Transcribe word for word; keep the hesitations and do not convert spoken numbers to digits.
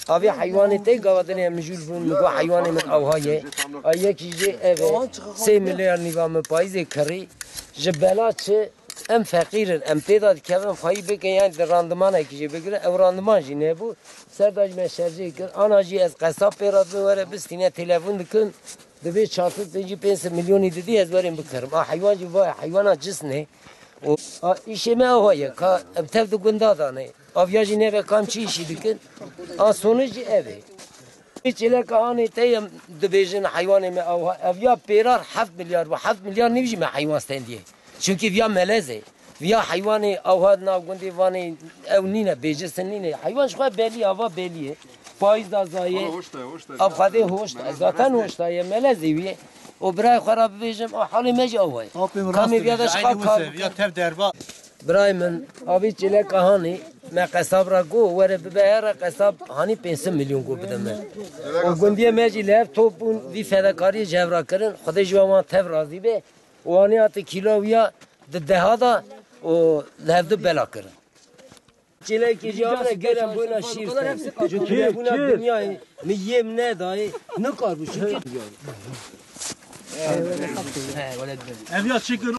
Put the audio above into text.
Avê heywanê te gava dinê em mijûl bûn, min got heywanê min ewha ye. A yekî jê ev e. Sê milyar nîva min payîzê kirî. Ji bela çi? Em feqîr in, em pê de dikevin xweyî bikin, yani di randimanekî jê bigirin, ew randiman jî nebû. Ser de jî me şerjê kir. Ana jî ez qesab pê re dibim were bistîne, telefon dikim. Divê çar sed pêncî pênc sed milyonî didî ez werên bikirim. A heywan jî va heywana cis ne. O, a, îşê me ew ye, ka em tev di gunda de ne. Aviya jî nebe kam çi îşî dikin. A sonuc jî ev e. Vî çêleka hanê te em dibêjin heywanê me ewha. Ev ya pêrar heft milyar bû. Heft milyar nîv jî me heywan stendiye. Çunkî viya melez e. Viya heywanê ewha di nav gundê vanê ew nîne, bêjisin nîne. Heywan ji xwe belî, ava belî ye. Payîz da zayê. Ev xwedê hoş da. Zaten hoş da ye. Melez ê wî ye. O birayê xwe re bibêjim, a halê me jî ewha ye. Kamê viya de ji xwe kar bikin. Birayê min, avî çêleka hanî, me qesab re got, were bibe here qesab hanî pênc sed milyon got bide me. O gundiyê me jî li hev top bûn, vî fedekariyê ji hev re kirin, Xwedê ji we wan tev razî be. Û hanî hate kîla wî ya di deha de û li hev du bela kirin. Çêlekê jî amine gelen boyna şîr. Ji tunebûna dinyayê min yê min nedayê, nikarbû şikir. Ev ya çi kir?